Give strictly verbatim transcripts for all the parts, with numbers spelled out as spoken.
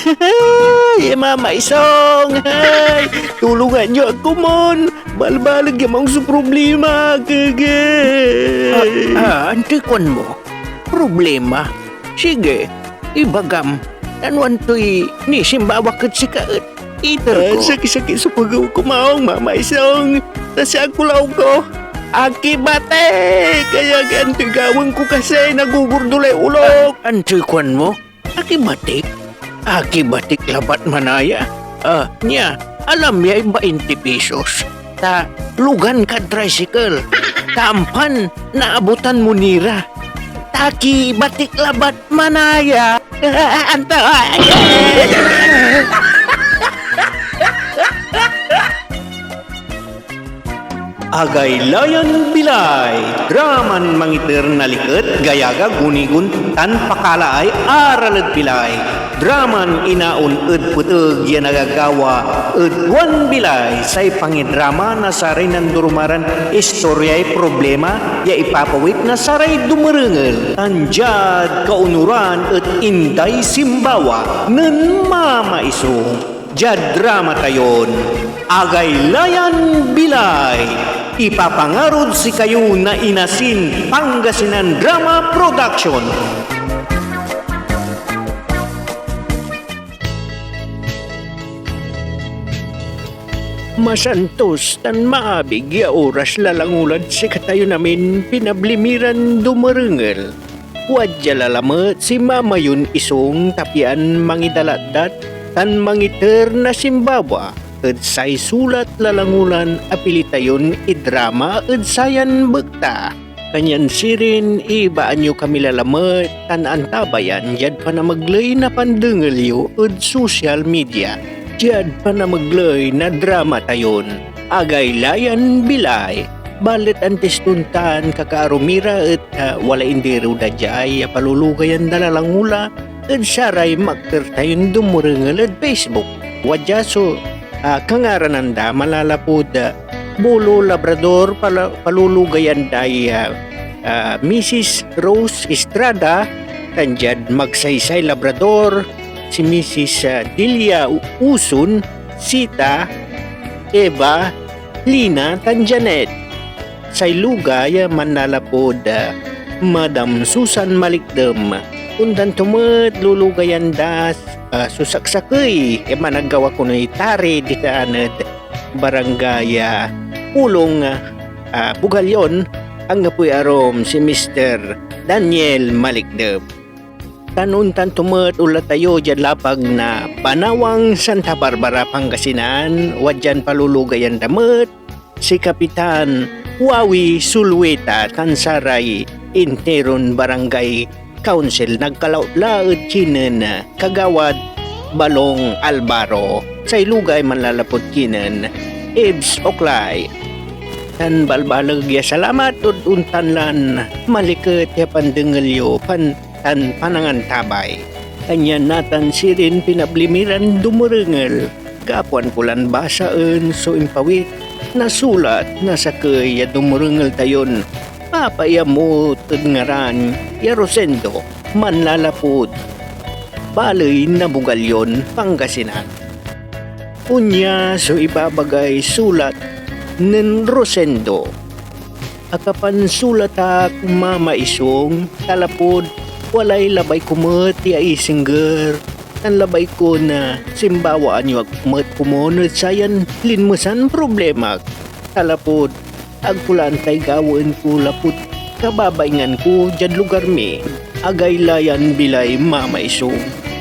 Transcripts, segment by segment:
Hey, Mama Isong! Hey! Tulungan yo ak komon! Balbaleg ya maong so problemak, ege! Ah, ah, antoy kuan mo? Problema? Sige, ibagam, tan no antoy nisimbawak ed sika et iter ko. Ah, sakit-sakit so pagew ko, maong, Mama Isong. Ta si akulaw ko, akibatik! Kaya antoy gawaen ko kasi, nagugurdulay ulok. Antoy kuan mo? Akibatik? Akibatik labat manaya? Ah, nia, alam yay bainti pesos. Ta lugan kad tricycle. Ta ompan naabutan mo ni ra. Ta akibatik labat manaya. Anta. Agaylayan Bilay, draman mangiter na liket, gayaga, gunigon, tan pakalaay aral ed bilay. Draman inaon ed peteg ya nagagawa ed tuan bilay, say pangidrama na saray nanduruma ran istoryay problema ya ipapawit na saray dumerengel, tan diad kaunoran et inday simbawa nen Mama Isong. Diad drama tayon Agaylayan Bilay, ipapangarod sikayo na Inasin Pangasinan Drama Production. Masantos tan maabig ya oras lalangolad sikatayon amin pinabli mi ran dumerengel. Wadya la lamet si Mama yon Isong ta pian mangidalatdat tan mangiter na simbawa ed say sulat lalangolan a pili tayon idrama ed sayan bekta. Kanyan sirin, ibaan yo kami la lamet tan antabayan diad panamegley na pandengel yo ed social media, diad panamegley na drama tayon Agaylayan Bilay. Balet antis ton tan kakaaro mi ra et, ah, walay inderew da diay, ah, palulugayan da lalangola ed saray makter tayon dumerengel ed Facebook. Wadya so, ah, kangaranan da, manlalapud, ah, Bolo Labrador, pala-, palulugayan day, ah, ah, Misis Rose Estrada, tan diad Magsaysay Labrador, si Misis, ah, Delia U-, Uson, Sita, Eva, Lina, tan Janet. Say lugay a manlalapud, ah, Madam Susan Malikdem. Ontan to met lulugayan da, ah, so saksakey ya managgawa konoy tari ditan ed Barangay, ah, Pulong, ah, Bugallon, anggapoy arum si Mister Daniel Malikdem. Tan ontan to met onla tayo diad lapag na Banawang Santa Barbara, Pangasinan, wadyan palulugayan da met si Kapitan Wawi Sulueta tan saray interon Barangay Council. Nagkalautla ed kinen Kagawad Balong Alvaro, say lugay manlalapud kinen Ibs Oklay. Tan balbaleg ya salamat ed ontan lan maliket ya pandengel yo, pan-, tan panangantabay. Kanyan natan sirin pinabli mi ran dumerengel, gapoan ko lan basaen so impawit na sulat na sakey ya dumerengel tayon papaiamot ed ngaran ya Rosendo, manlalapud baley na Bugallon, Pangasinan. Onya so ibabagay sulat nen Rosendo. Akapansulat ak, Mama Isong, ta lapud walay labay ko met ya isingger, tan labay kon, ah, simbawaan yo ak met komon ed sayan linmesan problemak, ta lapud ag ko la antay gawaen ko lapud kababaingan ko diad lugar mi. Agaylayan bilay, Mama Isong,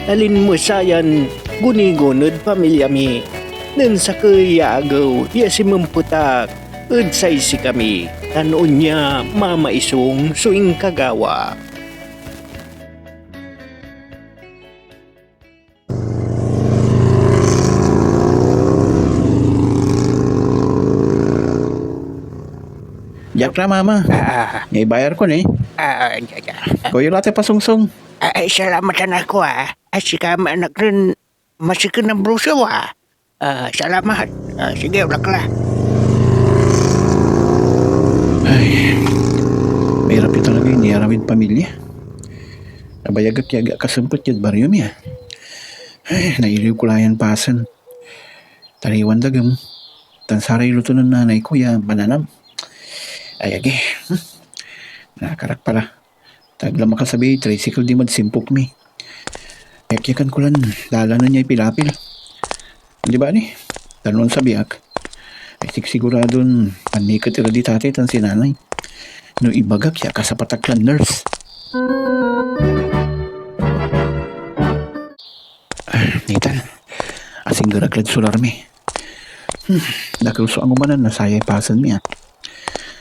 ta linmesayan gunigon ed pamilya mi. Nen sakey ya agew ya simempet ak ed say sikami, tan onya, Mama Isong, so inkagawa. Diak ra, Mama. Ah, ah. Naibayar ko ni. Ah, ah, ah, ah. Koyo la tay pasungsong. Ah, ay, salamat, anak ko, ah. Ah, sika may anak rin, masiken na bruso, ah. Ah, salamat. Ah, sige, wala ka la. Ay, mairap ya talaga iniaramid pamilya. Abayag et ya ag akasempet yad baryo mi, ah. Ay, nailiw ko la yan pasen. Tariwan dagem. Tan saray luto nen nanay ko ya mananam. Ay, agi. Hmm. Nakarak pala. Ta ag la makasabiy tricycle dimad simpok mi. Yakyakan ko lan dalanen yay pilapil. Di ba ni? Tan no onsabi ak, ay sigsiguradon panliket ira di tatay tan si nanay no ibagak ya akasapat ak lan nurse. Ah, nitan, asingger ak lad solar mi. Hmm, dakel so angomanan na sayay pasen mi, ah.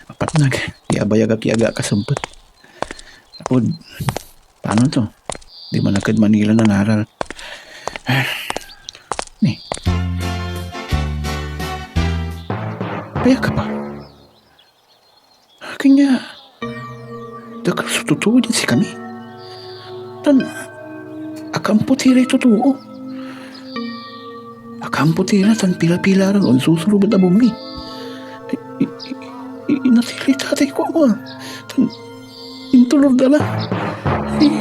Apatnag, ya abayag ak ya ag akasempet. Lapud, paano to? Di man ak ed Manila nanaral. Ah, ni. Abayag ka pa? Akin ya, dakel so totoo diad sikami. Tan akampot iray totoo. Akampot ira tan pila-pila ran onsusurob ed abung mi. I, i, i, inatey lay tatay ko, ama. Tan intolor da la. Ay,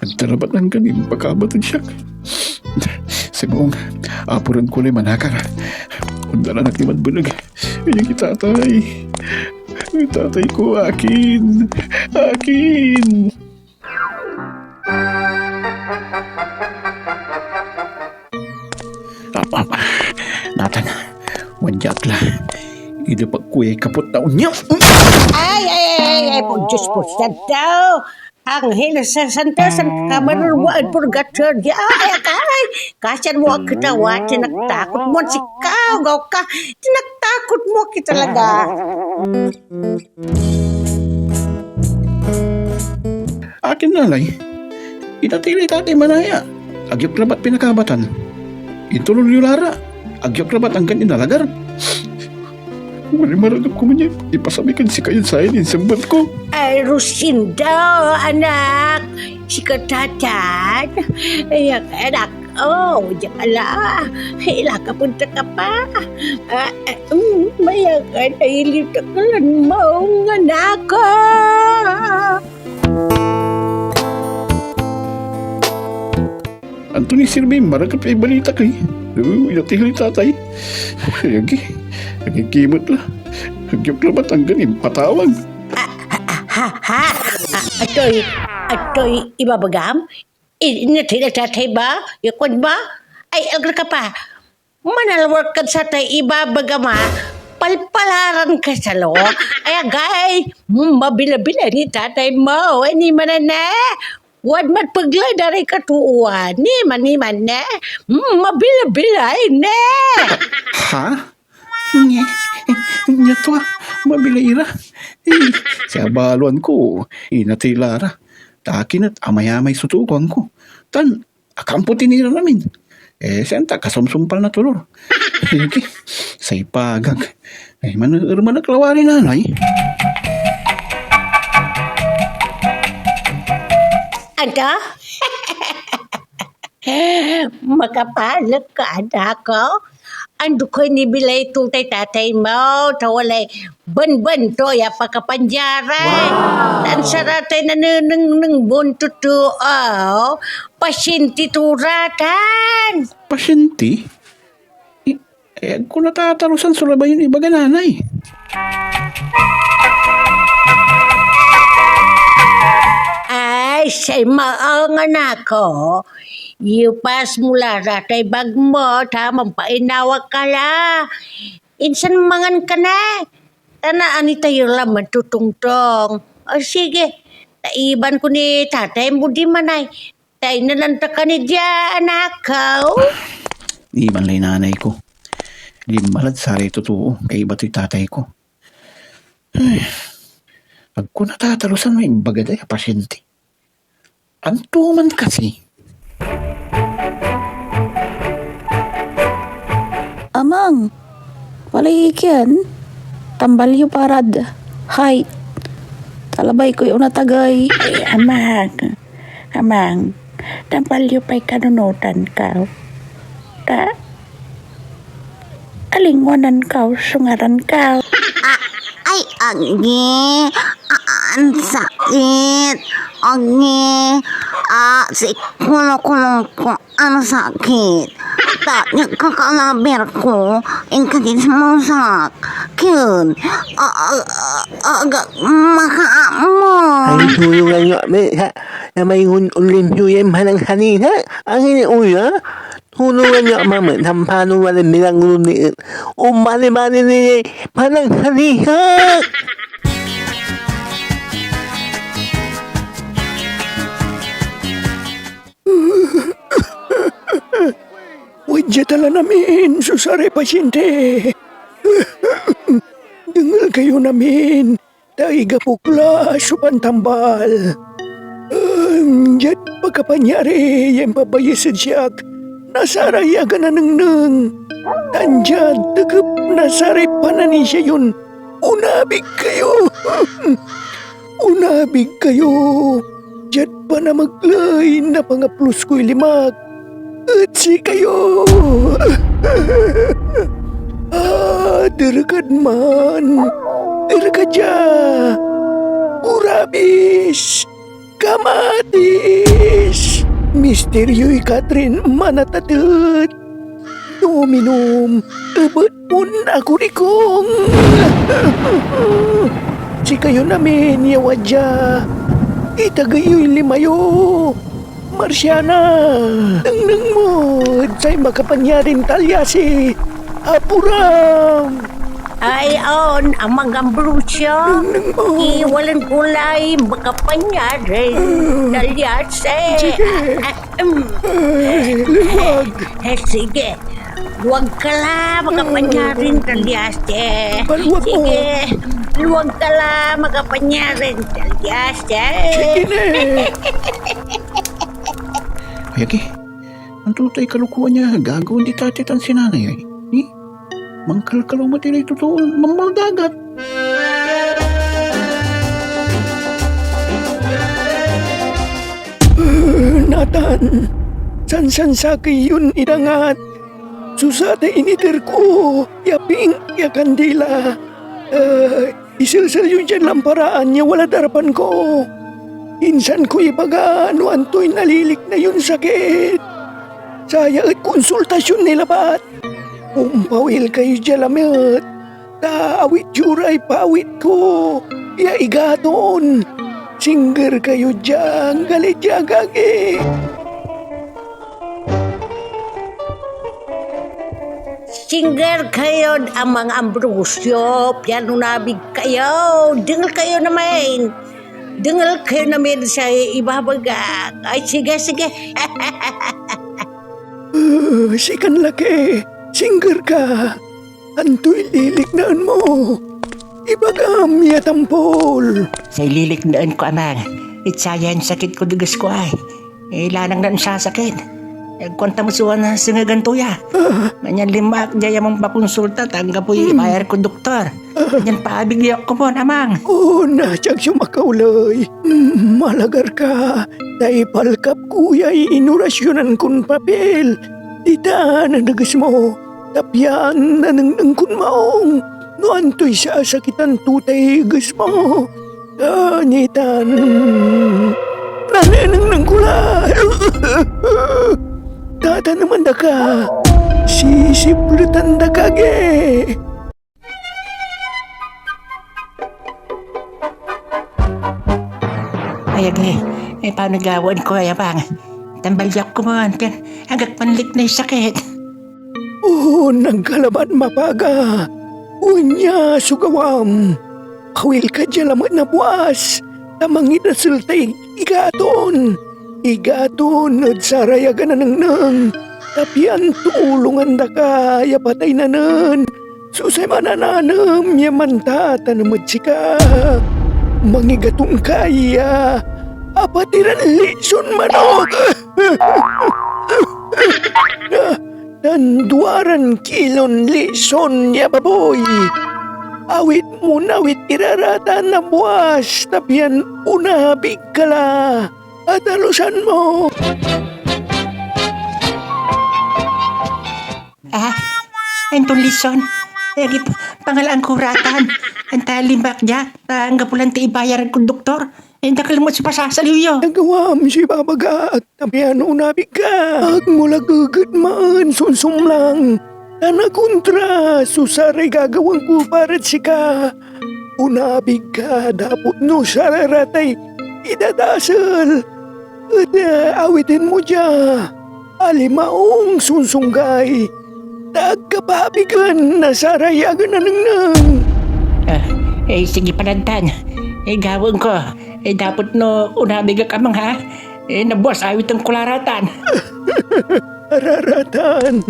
ag ta labat anggan impakabat ed siak. Simong, apuren ko lay manakar. Ondalan ak dimad beneg. Ay, tatay. Ay, tatay ko, akin. Akin. Ah, ah, ah. Natan, wadya ak la. Idepek ko yay kapot na onyo. Ay, ay, ay, ay, ay, po, Diyos po, santo. Anghel sa santo, san kamarerwa ed purgatorio. Ay, akay, kasian mo ak ketawa, tinaktakot mo, sikaw, gaw ka, tinaktakot mo ki talaga. Akin nanay, inatey lay tatay manaya. Ag yo ak labat pinakabatan. Intolor yo la ra. Ag yo ak labat anggan inalagar. Wala maragap komun ya ipasabi kad sikayon sayan insempet ko. Ay, Lucinda, anak, sikata tan. Ay, anak, oh, diyan ka la. Ilakap ta ka pa. Ah, ah, mm, mayakan, ay, ilita ka lan maong anak, ah. Anthony Sirvey, marakep ya ibalita kay, uh, inatey lay tatay. Ay, agi, agi ki met la. Ag yo ak labat anggan impatawag. Ah, ha, ha, ha, ha? Ah, atoy, atoy ibabagam? I-, inatey lay tatay ba? Ya kuan ba? Ay, ag ka pa. Manalwar kad satay ibabagam a palpalaran kasalo. Ay, agay, mabilabilay ni tatay mo. Ay, ni manane. Wadmad pegley da ray katooan. Ni man, ni manane. Mabilabilay ne. Ha? Nye, nye tua, mabilay ira. Eh, say abaloan ko, inatey la ra. Ta akin et amayamay so tukoan ko. Tan akampot ira amin. Eh, sian ta kasomsompal na tolor. Sige, say pagak. Ay, maneerman ak lawari nanay. Anta? Makapalek ka, anak ko. Andukey ni bilay to tay tatay mo, ta walay benben to ya pakapanyaray. Wow! Tan saratay nanenengneng mon totoo, pasyente to ra tan. Pasyente? I-, eh, ag ko natatalusan so labay yon ibaga, nanay. Ay, say maong anak ko. Ipas mo la ra tay bag mo, ta mampainawa ka la. Insan mangan ka na. Ta naani tayo la mantotongtong. O sige, ta iban ko ni tatay mo diman ay. Ta inanan ta ka ni dia, anak ko. Iban lay nanay ko. Linma lad saray totoo, kaiba toy tatay ko. Ay, ag ko natatalusan may imbaga day a pasyente. Anto man kasi? Amang, walay ikian, tambal yo parad height. Talabay koy onatagey. Ay, amang. Amang, tambal yo pay kanunotan kaw. Ta, alingwanan kaw so ngaran kaw. A-, ay, agi. A-, ansakit. Agi. Ah, si kulo-kulong ko, ano sakit. Ta, kakalaber ko, inkadismosak. Ken, a, a, a, aga, makaamon. Ay, tulungan yo, may, ha, na may un-, ulim yo yan, manang kanina. Ang ini, uy, ha? Tulungan yo, mama, tampano wala milagro ni, umali-mali ni, manang kanina. Wadia ta lan amin so saray pasyente. Dengel kayon amin, ta igapok la so pantambal. Em, diad pakapanyari ya impabayes ed siak na saray aga nanengneng, tan diad tekep na saray pananisia yon Onabig kayo! Onabig kayo diad panamegley na pangaplos koy limak ed sikayo! Ah, derekad man! Derekad ya! Urabis! Kamatis! Misteryoy Catherine manatatet! Dominum, ebet mon akurikong! Sikayon amin ya wadia, itagey yoy lima yo! Marsiana, nengneng mo ed say makapanyarin talyasi! Apuram! Ay, on, Amang Ambrosio. Nengneng mo. Iwalen ko lay makapanyarin talyasi. Sige. Ah, ah, em. Ay, liwag. Eh, sige. Luag ka la, makapanyarin talyasi. Paluag mo. Sige. Luag ka la, makapanyarin talyasi. Sige na. Ay, agi. Anto tay kalokoan ya gagawaen di tatay tan si nanay, ay? Eh? Mangkalkalaw met iray totoon mambaldagat. Ah, natan, sansansakey yon idangat so satay initer ko ya pink ya kandila. Ah, Iselsel yo diad lamparaan ya walad arapan ko, insan ko ibaga no antoy nalilikna yon sakit. Saya et konsultasion ni labat. Ompawil kayo dia lamet, ta awit yo ray pawit ko ya igaton. Singger kayo dia, anggalit ya agagi. Singger kayod Amang Ambrosio, pian onabig kayo. Dengel kayo namin. Dengel kayo namin say ibabagak. Ay, sige, sige. Ah, sikan laki, singger ka. Antoy liliknaan mo? Ibagam ya tampol. Say liliknaan ko, Amang, et sayan sakit kod eges ko ay. Ilanang na onsasakit. Agko anta met so, ah, sengegan to ya. Ah. Kanyan linma ak dia ya mampakonsulta, ta anggapoy, hmm, ibayar kod doktor. Ah. Kanyan paabig yo ak komon, Amang. Oo, nasyag so makauley. Mm, malagar ka, ta ipalkap ko yay inorasyonan kon papel ditan ed eges mo, ta pian nanengneng kon maong no antoy sasakitan to tay eges mo. Kanitan, nanenengneng ko la. Tataneman da ka. Sisipletan da ka, agi. Ay, agi. Eh, paano gawaen ko, ay, Amang? Tambal yo ak komon, pian agak panliknay sakit. Oo, nagkalabat mapaga. Onya so gawam. Awil ka dia lamet na buas, ta mangidasel tay igaton. Igaton ed saray aga nanengneng, ta pian tulongan da ka ya patey na nen so say manananem ya mantatanem ed sika. Mangigaton ka ya apatiran lison manok. Tan duaran kilon lison ya baboy. Awit mon awit ira ratan a buas, ta pian onabig ka la. Atalusan mo. Ah, anton lison? Eh, agi, pangalaan ko ratan. Anta linma ak dia, ta anggapo lan ti ibayar kod doktor. Eh, dakel met so pasasaliw yo. Nagawam so ibabagak, ta pian onabig ka. Agmo la gegetmaen so onsumlang, ta nakontra so saray gagawaen ko parad sika. Onabig ka dapot no sararatay idadasel et, eh, awiten mo dia. Alimaong sonsonggay, ta ag ka pabigen na saray ag nanengneng. Ah, eh, sige pa lantan. Eh, gawaen ko. Eh, dapot no onabig ak, Amang, ha? Eh, nabuas awiten ko la ratan. Raratan.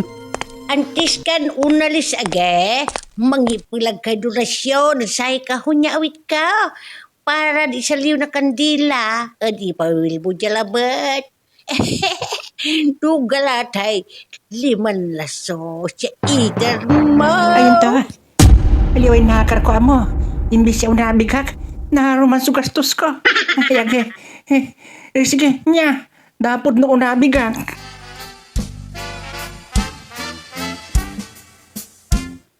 Antis kan onalis, agi, mangipelag kay donasyon ed say kahon ya awit ka. Parad isaliw na kandila, ed ipawil mo dia labat. Duga la tay liman laso ya iter mo. Ayun to. Aliway nakar ko amo. Imbis ya onabig ak, naruman so gastos ko. Ay, agi. Eh, eh, sige, nia. Dapot no onabig ak.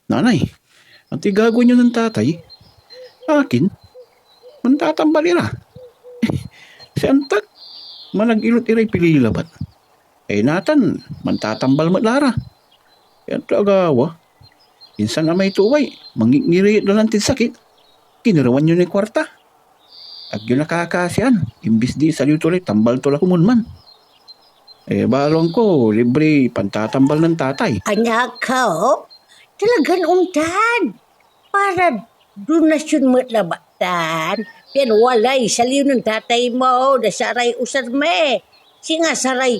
Nanay, antoy gagawaen yo nen Tatay? Akin, mantatambal ira. Si Antak, managilot iray piley labat. Eh, natan, mantatambal met la ra. Antoy agawa? Insan amay too ay mangingiriyet la lan tid sakit, kinerewan yo niy kuarta. Ag yo nakakasian, imbis di isaliw to lay tambal to la komun man. Eh, baloan ko, librey pantatambal nen Tatay. Anak ko, talagan ontan. Parad donasyon met labat tan, pian walay saliw nen Tatay mo na saray usar mi, singa saray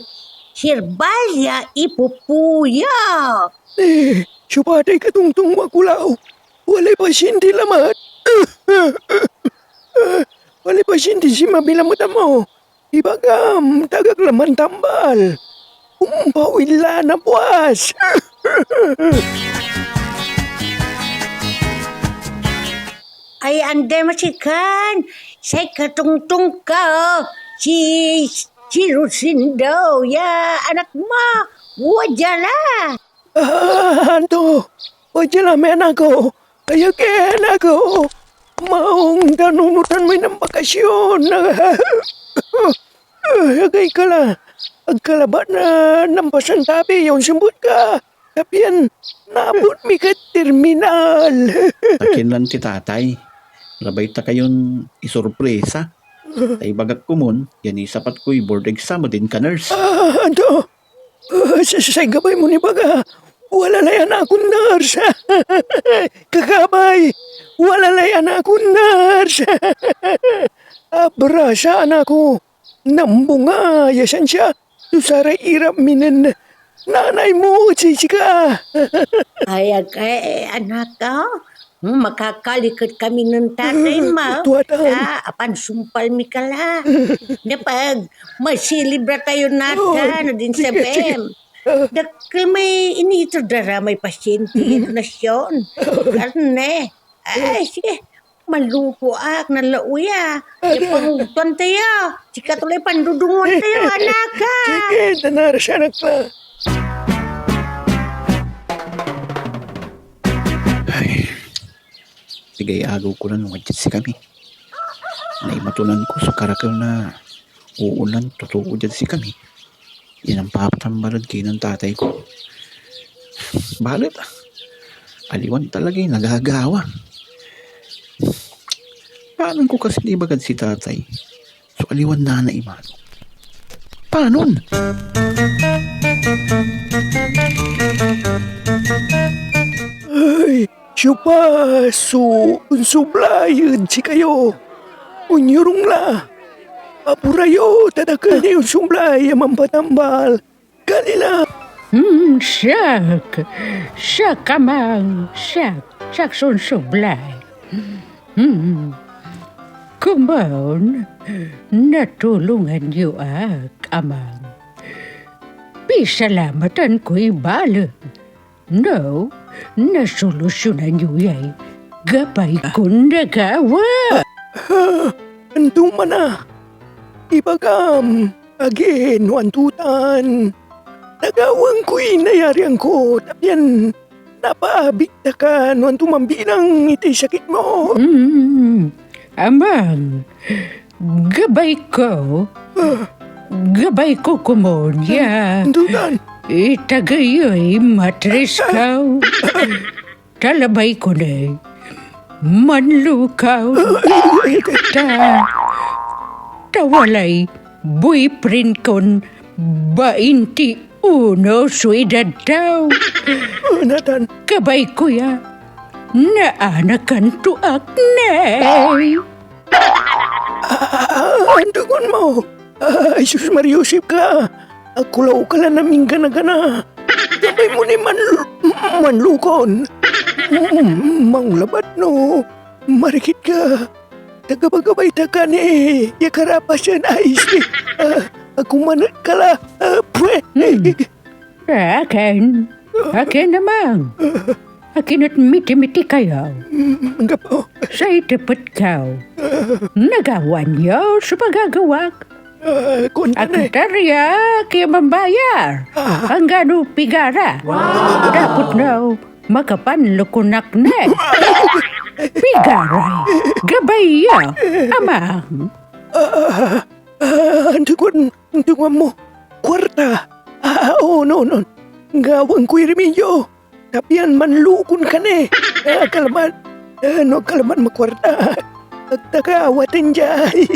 herbal ya ipupuya. Eh, siopa tay katongtong mo, akulaw? Walay pasyente lamet. Walay pasyente sinmabi lamet amo. Ibagam, ta agak la mantambal. Ompawil la na buas. Ay, andi met sikan, say katongtong ko, si, si Rosendo, ya anak mo, wadia la. Ah, anto? Wadia la may anak ko. Ay, agi, anak ko. Maong ta nunotan moy nambakasyon. Ay, agay ka la. Agka labat na nampasantabi ya onsempet ka. Ta pian naabot mi kad terminal. Akin lan ti Tatay. Labay ta kayon isorpresa. Ta ibagak komun ya nisapat koy board exam ed inka-nurse. Ah, anto? Ah, sa, sa, say gabay mon ibaga, wala lay anak kon nurse. Kakabay, wala lay anak kon nurse. Abrasa, anak ko. Nambunga ya siansia so saray irap mi nen nanay mo ed sika. Ay, ag-, eh, anak, ah. Hmm, makakaliket kami nen tatay mo. Tua tan. Ah, apansumpal mi ka la. Nepeg, masilibra tayo natan, oh, odin sige, sabem. Sige. Ah. Dakel may iniiter da ra may pasyente, mm, donasyon. Oh. Karne. Ay, sige. Manluto ak na laoya. Ada. Ya pangugtuan tayo. Sikato lay pandudungan tayo, anak, ha? Sige, tanara siya, anak, ha? Ay, pigay agew ko lan wadyad sikami. Naimatunan ko so karakel na oolan totoo diad sikami ya nampapatambal ed kinen tatay ko. Balet, aliwan talagay nagagawa. Panon ko kasin ibagad si tatay so aliwan nanaimano? Panon? Ay, siopa so onsublay ed sikayo? Onyorung la. Apura yo, ta dakel niy onsublay ya mampatambal. Gali la. Hmm, siak. Siak, Amang. Siak. Siak so onsublay. Hmm. Komon, natulongan yo ak, Amang. Pisalamatan koy baleg. No, nasolusyonan yo yay gabay kon nagawa. Ah, anto man a ibagam, agi, no anto tan? Nagawaen koy nayarian ko, ta pian napaabig ta ka no anto man bilang itay sakit mo. Mm, Amang, Gabay ko. Ah. Gabay ko komun ya. Ah, anto tan? Itagey yoy matris ko. Ta labay ko ni manlukaw. Ta, ta walay boyfriend kon bainti uno so edad to. Natan. Gabay ko ya, naanakan to ak ni. Ah, antogon mo? Ay, sus, Maria Josep ka. Akulaw ka lan amin gana-gana. Gabay mo ni man-, manlukon. Mm, manglabat no. Marikit ka. Ta gabagabay ta ka ni ya karapasen, ay, sus. Ah, akumanet ka la. Ah, pwe. Hmm. Akin? Akin, Amang? Akin et miti-miti kayo? Mm, anggapo. Say tepet ko, nagawa niyo so pagagawak? Ah, kuan ka ni. Agtarya ki mambayar. Ah. Anggano pigara. Wow! Dapot no makapanlukon ak ni. Pigaray gabay yo, Amang? Ah, ah, antogon, antogon mo? Kuarta? Ah, on, on, on. Gawaan koy rimidyo. Ta pian manlukon ka ni. Ah, kalaman. Ah, no kalaman makuarta, agta ka awaten diay.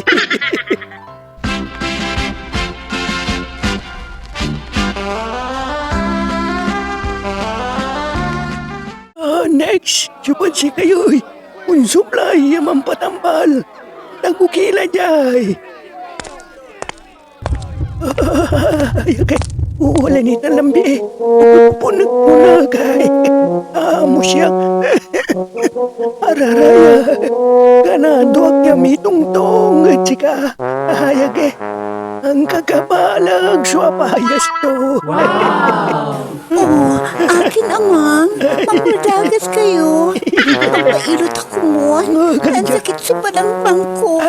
Ah, next, siopad sikayoy onsublay ya mampatambal? Tago ki la diay. Ay, agay. Wala ni tan lambi. Punag-punag, ay. Amo siak. Araraya. Ganado ak ya mitongtong ed sika. Ay, agay. Angkakabaleg so apayas to. Wow! Oh, akin, Amang, mampuldagas kayo. Pampailot ak komun. Ansakit so balanglang ko.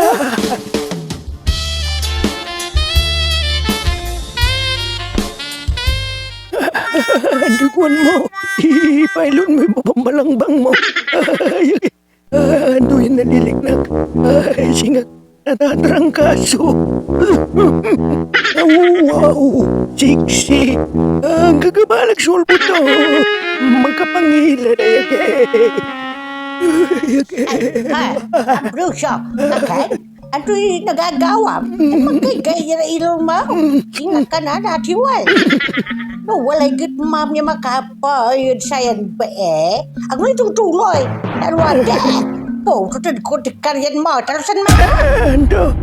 Antogon mo? Ipailot moy bambalangbang mo. Ay, ah, anto yan naliliknak? Ay, singa natatrangkaso. Wow, siksi. Angkakabaleg so ulbo to. Makapangilad, ay, agay. Ay, agay. Ah, Ambrosio, akin? Antoy nagagawam? Magkaygay ya ilong mo? Singa ka na natiwal. No walay getmam ya makapoy ed sayan bai, agmo itutuloy. Tan wala. Pototen ko ti karyan mo, talusan mo. Ando.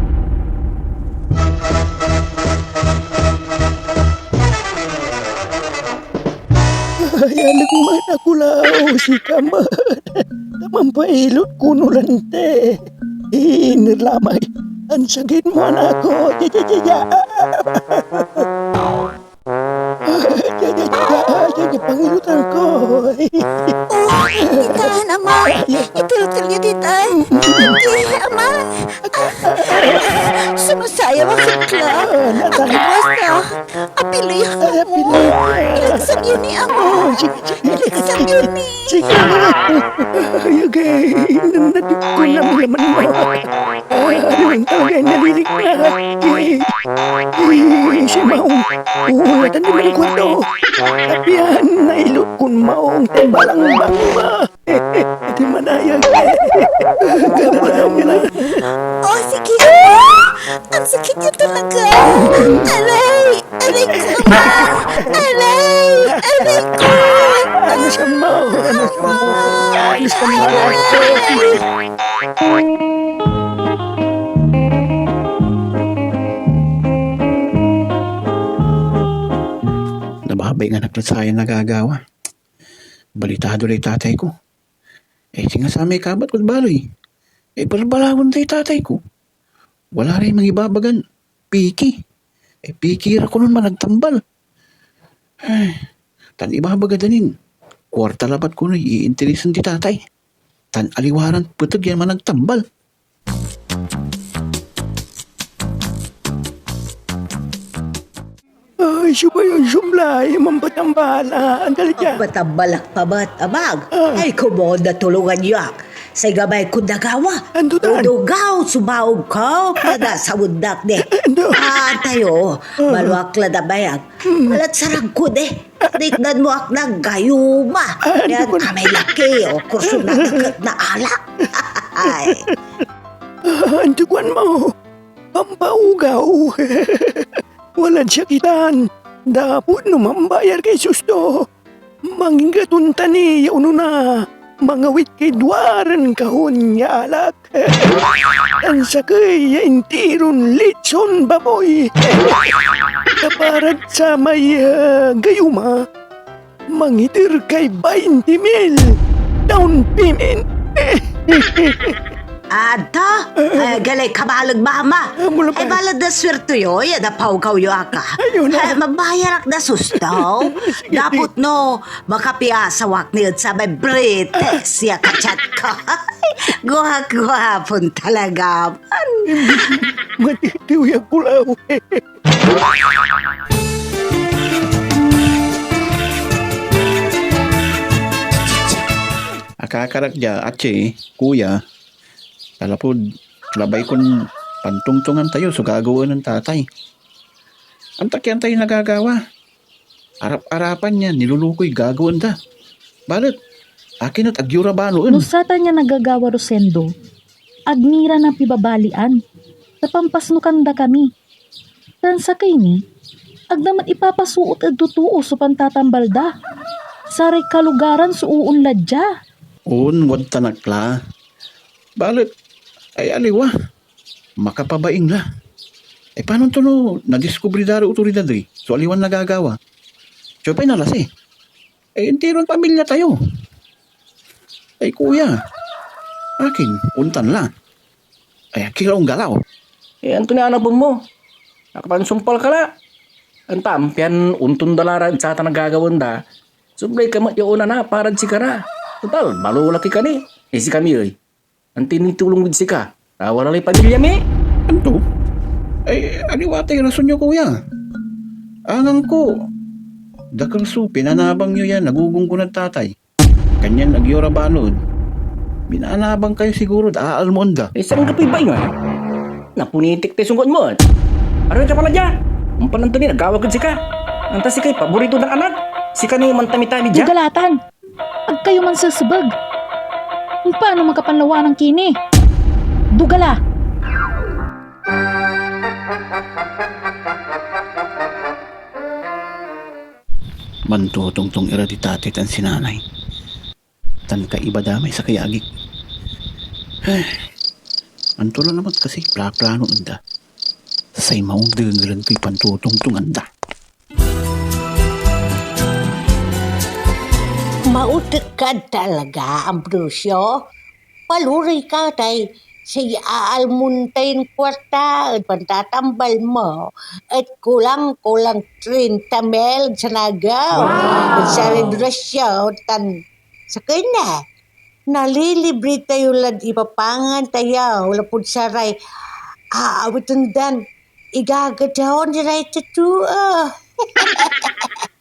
Ay, anak man, akulaw, sika man. Ta mampailot kono lanti. Iner la may ansakit mo, anak ko. Ya, ya, ya, ya. Ya, ya, ya, ya, ya, ya, pangilotan ko. Oh, ditan, Ama. Itiltil niyo ditan. Agi, Ama. Sumasayaw ak la. Agi, basta. Apiloy ak. Ay, apiloy. Ilagsam yo ni, Ama. Oh, sige, sige. Ilagsam yo ni. Sige. Ay, agay. Nanatip ko na malaman mo. Ay, talaga, nalilik na. Ay, ay, si Maong. Oo, natan di man kwarto. Tapian, nailot kon Maong, timbalang bangma. Iti manayag. Oh, sige, Ama! Ang sakit niya talaga! Aray! Aray ko, Ama! Aray! Aray ko! Alisan mo! Alisan mo! Alisan mo! Aray! Nababaingan ak lad sayan nagagawa. Balitado lay tatay ko. Eh, singa samay kabat kod baley, eh, balbalawen day tatay ko. Wala ray mangibabagan piki. Eh, piki ra konon managtambal. Ay, tan ibabaga da nin kuarta labat konoy iinteresan di tatay. Tan aliwa ran peteg yan managtambal. Ay, siopay onsublay ya mampatambal? Anggala dia. Mampatambal ak pa met, Amang. Ah. Ay, komon, natulongan yo ak. Say gabay kod nagawa. Anto tan? Odogaw so maong ko, kada sawendak ni. Anto? Ah, tayo, balo ak la nabayag. Balet sarag ko ni. Niknan mo ak na gayuma. Ah, anto tan? Amay laki, o, kurso na deket na alak. Ay. Ah, anto kuan mo? Pampaugaw. Walad siak itan, dapot no mambayar kay susto. Manginggat ontan ni ya onona, mangawit kay duaran kahon ya alak. Tan sakey ya intiron litson baboy. Ta parad samay, ah, gayuma, mangiter kay bainti mil down payment. Ata? Ay, galay kabaleg, mama. Ah, mula pa. Ay, balet na swerte yo, ya napaugaw yo ak a. Ayun na. Ay, mabayar ak na susto. Sige, sige. Dapot no, makapiasawa ak ni ed samay British ya kachat ko. Guwap-guwapon talaga man. Matitiw ya kulaw. Akakarak dia, atye, kuya, ta lapud labay kon pantongtongan tayo so gagawaen nen tatay. Antak yan tayo nagagawa. Arap-arapan ya nilolokoy gagawaen da. Balet, akin et agyo ra banoen? No satan ya nagagawa, Rosendo, ag ni ra napibabalian, ta pampasnokan da kami. Tan sakey ni, ag da met ipapasoot ed totoo so pantatambal da. Saray kalugaran so oonla dia. On, wadtan ak la. Balet, ay aliwa, makapabaing la. Ay, panon to no nadiskubre da ray otoridad ri so aliwan nagagawa? Siopay nalasi? Ay, intiron pamilya tayo. Ay, kuya, akin, ontan la. Ay, ag ki la onggalaw. Eh, anto ni anapen mo? Nakapansumpal ka la. Antam, pian ontonda la ra ed satan a gagawaen da, soblay ka met ya onana parad sikara. Total, balolaki ka ni. Eh, sikami ey, antoy nitulong mid sika, ta wala lay pamilya mi? Anto? Ay, aliwa tay rason yo, kuya. Angangko, dakel so pinanabang yo ya nagogonggonad tatay. Kanyan agyo ra banoen. Minanabang kayo sigurod aalmoen da. Eh, saan ka pay baingan? Napunitik tay songgaan mo, et? Aroy ka pala dia. Ompan anto ni nagawak ed sika? Anta sikay paborito dan anak? Sika ni mantami-tami dia? Dugalatan! Ag kayo mansesebeg. Ompano makapanlawanan ki ni? Dugala! Mantotongtong ira di tatay tan si nanay, tan kaiba da may sakey ya agik. Ay, anto la lamet kasi plaplanoen da? Say maong dengelen koy pantotongtongan da. Maotek kad talaga, Ambrosio. Palurey ka tay say aalmon tayon kuarta ed pantatambal mo et kulang-kulang trinta mil ed sanagew ed selebrasyon tan sakey ni, nalilibre tayo lad ipapangan tayo lapud saray aawiten dan igagadaon iray totoo.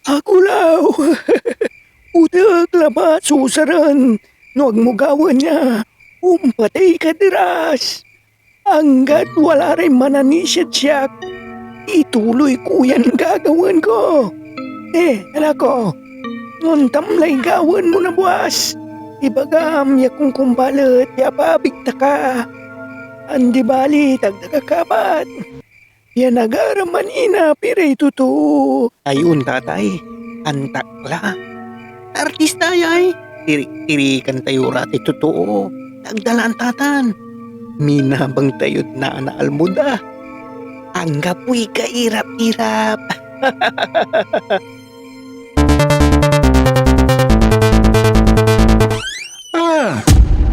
Akulaw! Otek labat so usaren no agmo gawaen ya ompatey kad eras. Anggad wala ray mananisiad siak, ituloy ko yan gagawaen ko. Eh, anak ko, no ontan lay gawaen mo na buas, ibagam ya konkumpalet ya apabig ta ka. Andi bali, dagdag a kabat. Pian ag ara maninap iray totoo. Ay on, tatay, antak la. Artista yay tiriktirikan tayo ra tay totoo. Dagdalaan tatan. Minabang tayod nanaalmo da. Anggapoy kairap-irap. Ah,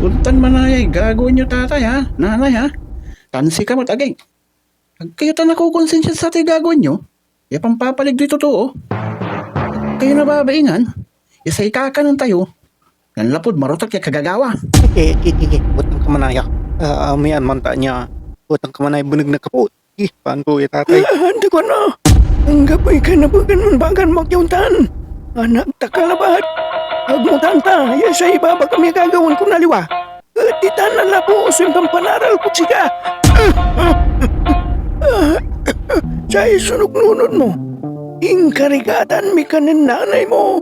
ontan manayay gagawaen yo, tatay, ha? Nanay, ha? Tan sika met, agi. Ag kayo ta nakokonsinsiad satay gagawaen yo ya pampapaligroy totoo? Ag kayo nababaingan ya say kakanen tayo nanlapud marotak ya kagagawa? Ike, ike, ike, ike. Utang ka manaya. Ah, amean mantaan ya. Utang ka manaya beneg na kapot. Ih, panto ya tatay. Ah, andi ko na. Anggapoy kanabegan mon bagan mo ak ya ontan. Anak ta ka labat. Agmo tan ta ya say ibabagam ya gagawaen kon aliwa. et ditan a labo so impanpanaral kod sika. Say sunog-nunot mo, inkarigatan mi ka nen nanay mo.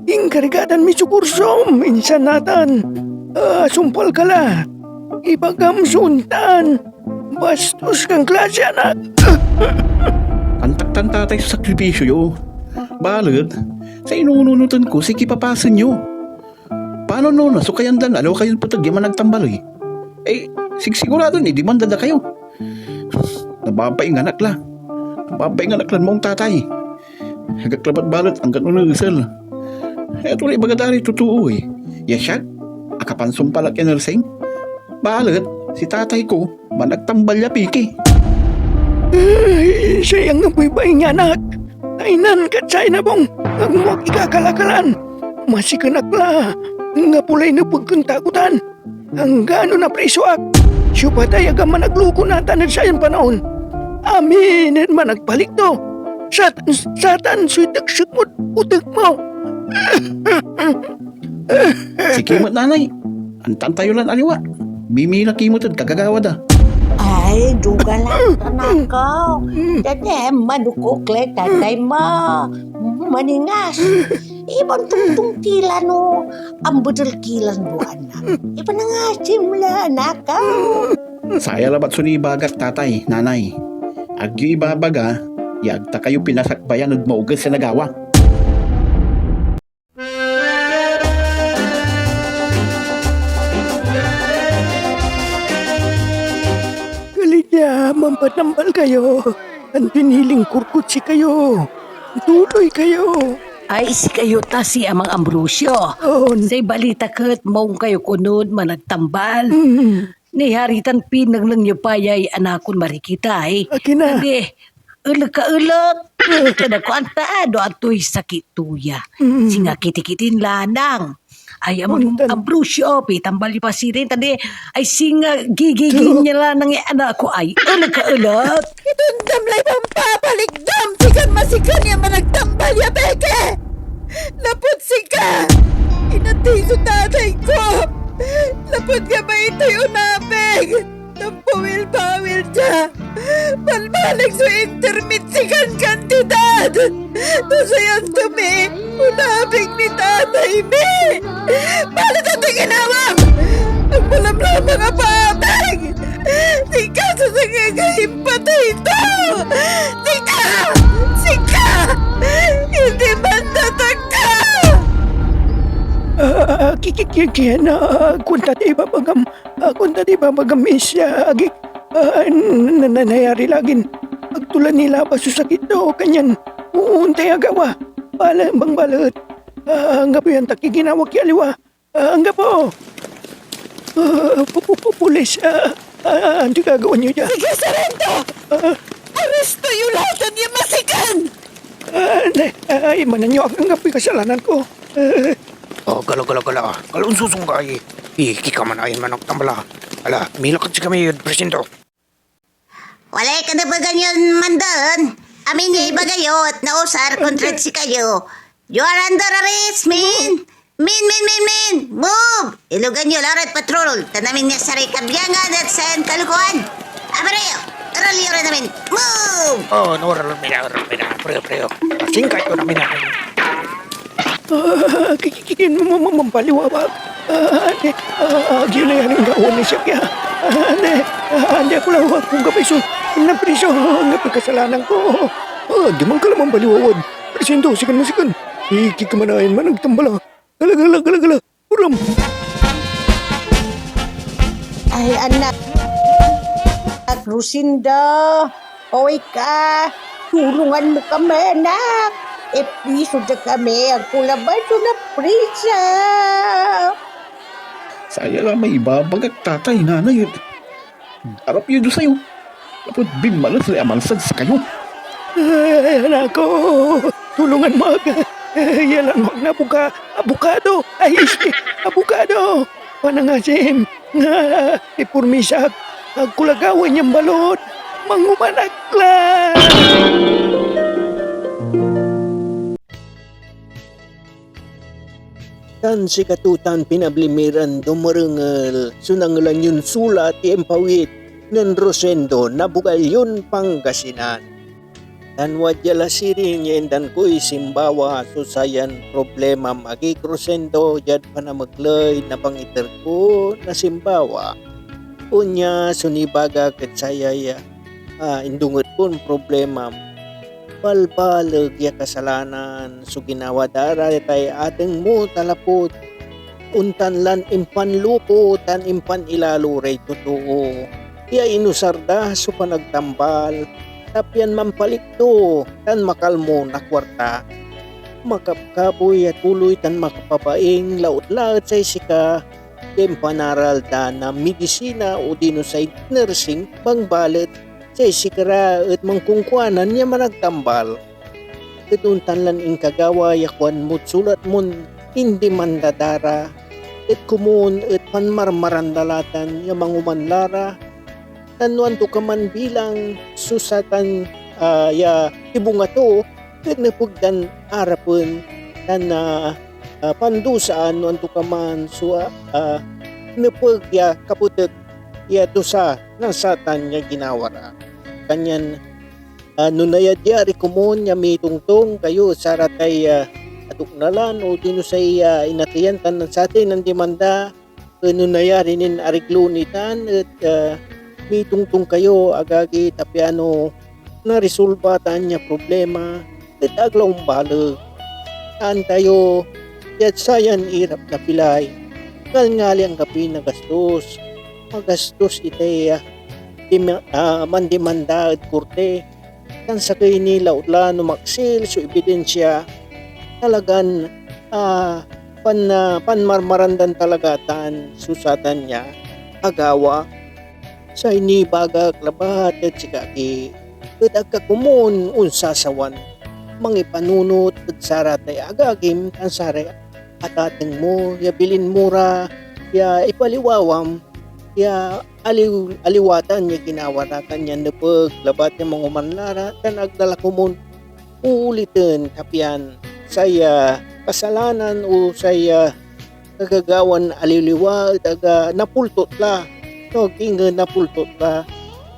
Inkarigatan mi so kursom, insan natan, ah, sumpal ka la. Ibagam so ontan. Bastos kan klase anak. Antak tan tatay so sakripisyo yo. Balet, say nununoten ko, say kipapasen yo. Panon no nasukayan dan aliwa kayon peteg ya managtambal, eh? Eh, sigsigurado ni demanda da kayo. Nababaingan ak la. Nababaingan ak lan maong tatay. Agak labat balet anggan onesel. Eto lay ibaga da ray totoo, eh. Ya siak, akapansumpal ak ya nursing. Balet, si tatay ko, managtambal ya piki. Ay, say anggapoy baing ya anak. Taynan kad sayan abung, agmo ak ikakalakalan. Masiken ak la, anggapo lay nepeg kon takotan. Anggano napriso ak. Siopa tay ag a managloko natan ed sayan panaon? Amin et managpalikdo. Satan, satan so iteksek mod otek mo. Siki met, nanay. Antan tayo lan aliwa. Mimila ki met ed kagagawa da. Ay, duga la, anakaw. Dati, manokok lay tatay mo. Maningas. Iban tongtong ki la no ambedel ki lan duan na. Iban na nga simla, anakaw. Saya labat so nibagak, tatay, nanay. Agyo ibabaga ya ag ta kayo pinasakbayan ed maoges ya nagawa. Galit ya manpatambal kayo, tan pinilingkur kod sikayo. Tuloy kayo. Ay, sikayo ta si Amang Ambrosio. On. Say balitak et maong kayo konon managtambal. Mm. Nayari tan pinengneng yo pa yay anakon marikitay. Akin a? Andi, elek a elek. Kada kuan ta, ah, no antoy sakit to ya. Mm. Singa kitikitin lanang. Ay, Amang Ambrosio, pitambal yo pa sirin, ta di, ay, singa gigigin ya lanang ya anak ko, ay, elek a elek. Itondam lay pampapalikdam, sikan masiken ya managtambal ya peke! Lapud sika, inatey so tatay ko! Lapud gabay toy onabig! Tan pawil-pawil dia, balbaleg so inter mid sikan kantidad! Ta say anto mi, onabig ni tatay mi! Balet antoy ginawam? Agmo lamlamang a paatag! Sika so sangagay impatey to! Sika! Sika! Indi mandatak ka! Ah, ki-, ki-, ki-, kien, ah, kuanta ti ibabagam, ah, kuanta ti ibabagam, Miss, ah, agi, ah, na-, na-, nayari lagin agto la nilabas so sakit to, kanyan, o-, ontay agawa. Bale-, bang balet, ah, anggapo yan ta ki ginawak ya aliwa. Ah, anggapo. Ah, pu-, pu-, pu-, pulis, ah, ah, antoy gagawa niyo dia? Sige, Sarento! Ah. Aresto yo la tan ya masiken! Ah, ne, ay, manen yo ak, anggapoy kasalanan ko. Ah. Oh, gala, gala, gala. Gala, onsusong ka, ay. Iki ka man ay managtambal a. Ala, milakad sikami ed presinto. Walay kanepegan yon mandon. Amin ya ibaga yo et nausar kontrad sikayo. You are under arrest, men! Men, men, men, men! Move! Ilugan yo la rad patrol, tan amin ya saray kabiangan et sayan kalokoan. Abara yo! Aral yo ran amin! Move! Oh, no, oral mi la, oral mi la. Preo, preo. Singkat ko na mina. Ah, ki-, ki-, ki-, ma-, ma-, mampaliwawa. Ah, andi, ah, ag yo nayarin gawaen ya siak ya. Ah, andi, ah, andi, ako la, agko gabay so napriso, anggapoy kasalanan ko. Ah, diman ka la mampaliwawa. Presinto, sikan mo, sikan. Iki ka man ay managtambal a. Gala, gala, gala, gala. Uram. Ay, anak. Lucinda, paway ka. Tulungan mo kami, anak. Ipriso da kami, agko labat so napriso. Saya la may ibabagak, tatay, nanay, et arap yoy dusa yo, lapud binmalas lay amalsad sikayo. Ay, anak ko, tulungan mo ak. Yalan mo ak na abuka-, abokado. Ay, abokado. Panangasim. Ipormisak. Agko la gawaen yan balot. Manguman ak la. Tan sikato tan pinabli mi ran dumerengel so nangelan yon sulat ya impawit nen Rosendo na Bugallon, Pangasinan. Tan wadya la sirin ya indan koy simbawa so sayan problemam, agik Rosendo, diad panamegley na pangiter ko na simbawa. Onya so nibagak ed sayay, ah, indunget kon problemam. Balbaleg ya kasalanan so ginawa da ra tay ateng mo, ta lapud ontan lan impanloko tan impanilalo ray totoo ya inusar da so panagtambal, ta pian manpalikdo tan makalmo na kuarta. Makapkapoy a tuloy tan makapabaing laut la ed say sika ya impanaral da na midisina odino say nursing, bangbalet say sikara et mankunkuanan ya managtambal. Et ontan lan inkagawa ya kuan mod sulat mon indimanda da ra, et komun et panmarmaran da la tan ya mangoman la ra, tan no antokaman bilang so satan, ah, ya ibunga to, et nepeg dan arapen tan, ah, ah, pandusaan no antokaman so, ah, ah, nepeg ya kapetek ya dusa na satan ya ginawa ra. Kanyan, ah, no nayadyari komun ya mitongtong kayo ed saratay, ah, adoknalan odino say, ah, inateyan tan satay nandimanda, et no nayari nin ariglo ni tan et, ah, mitongtong kayo, agagi, ta piano naresolba tan ya problema et ag la ombaleg. Tan tayo, diad sayan irap na bilay, ngalngali anggapoy nagastos. Magastos itay, ah, dima-, ah, mandimanda ed korte. Tan sakey ni laut la no maksil so ebidensya, talagan, ah, pan-, ah, panmarmarandan talaga tan so satan ya agawa. Say nibagak labat ed sika, agi, et ag ka komun onsasawan mangipanunot ed saratay agagim tan saray atateng mo ya bilin mo ra ya ipaliwawam ya aliw-, aliwatan ya ginawa ra, kanyan nepeg labat ya mangoman la ra tan ag da la komun uuliten, ta pian say, ah, kasalanan o say, ah, kagagawan aliwa et ag, ah, napultot la, no, ag ingen napultot la,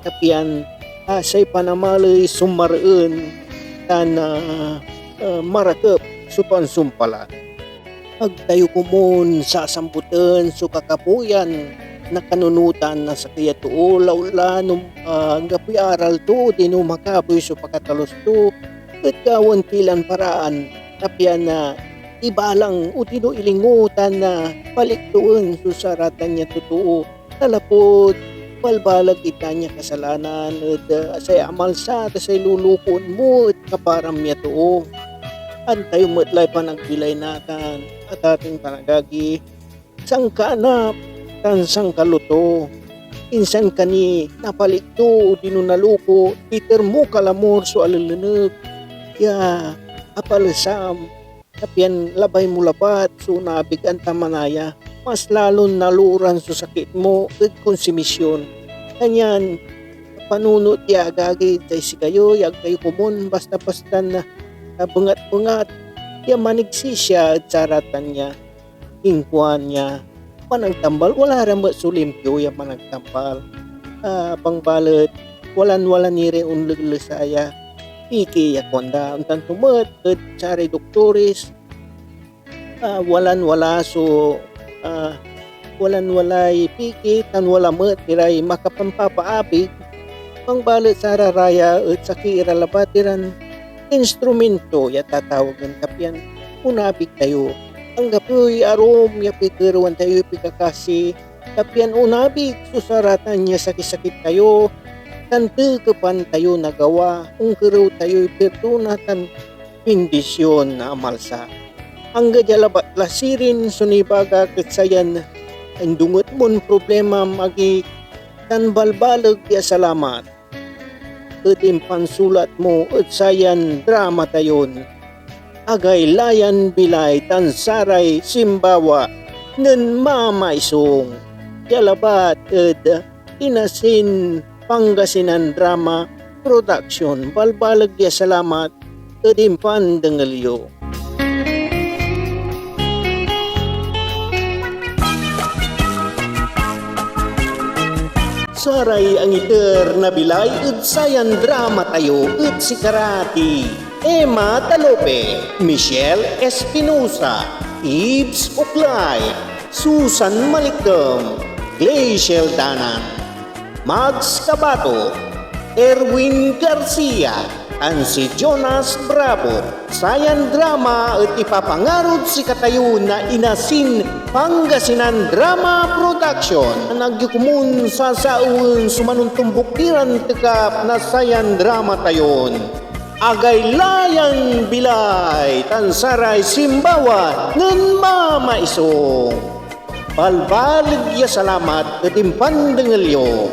ta pian, ah, say panamaley so mareen tan, ah, ah, marakep so pansumpal la. Ag tayo komun sasamboten so kakapoyan na kanunotan na sakey a too, laut la no, ah, anggapoy aral to, odino makapoy so pakatalus to, et gawaen ti lan paraan, ta pian, ah, ibalang odino ilingo tan, ah, palikdoen so saratan ya totoo. Ta lapud balbaleg itan ya kasalanan et, ah, say amalsa ta say lolokoen mo et kaparam ya too. Antayo met lay panagbilay natan, atateng tan agagi, sankaanap tan sankaloto. Insan ka ni napalikdo odino naloko, iter mo kalamor so aleleneg ya apalesam, ta pian labay mo labat so onabig antamanaya, mas lalon naloran so sakit mo ed konsumisyon. Kanyan, panunot ya agagi, tay sikayo ya ag kayo komun basta-bastan, ah, bengat-bengat ya manigsisia ed saratan ya. Inkuan ya, "Managtambal, wala ra met so limpio ya managtambal. Ah, bangbalet, walan-wala ni ray onleglesa ya piki ya kuanda." Ontan to met ed saray doktores, ah, walan-wala so, ah, walan-walay piki tan wala met iray makapampapaabig. Bangbalet sararaya et sakey ira labat iran instrumento ya tatawagen ta pian onabig tayo. Anggapoy arum ya pikerewan tayoy pikakasi, ta pian onabig so saratan ya sakisakit tayo, tan tekepan tayo na gawa, onkerew tayoy pirdona tan bindision na amalsa. Anggad ya labat la sirin so nibagak ed sayan indunget mon problemam, agi, tan balbaleg ya salamat ed impansulat mo ed sayan drama tayon Agaylayan Bilay tan saray Simbawa nen Mamaisong, ya labat ed Inasin Pangasinan Drama Production. Balbaleg ya salamat ed impandengel yo. Saray angiter na bilay ed sayan drama tayo et sikara ti Emma Dalope, Michelle Espinosa, Ibs Uclay, Susan Malikdem, Gleichel Danan, Mags Cabato, Erwin Garcia, tan si Jonas Bravo. Sayan drama et ipapangarod sikatayo na Inasin Pangasinan Drama Production. Agyo komun sasaewen so manontombuk iran tekap na sayan drama tayon Agaylayan Bilay tan saray Simbawa nen Mamaisog. Balbaleg ya salamat et impandengel yo.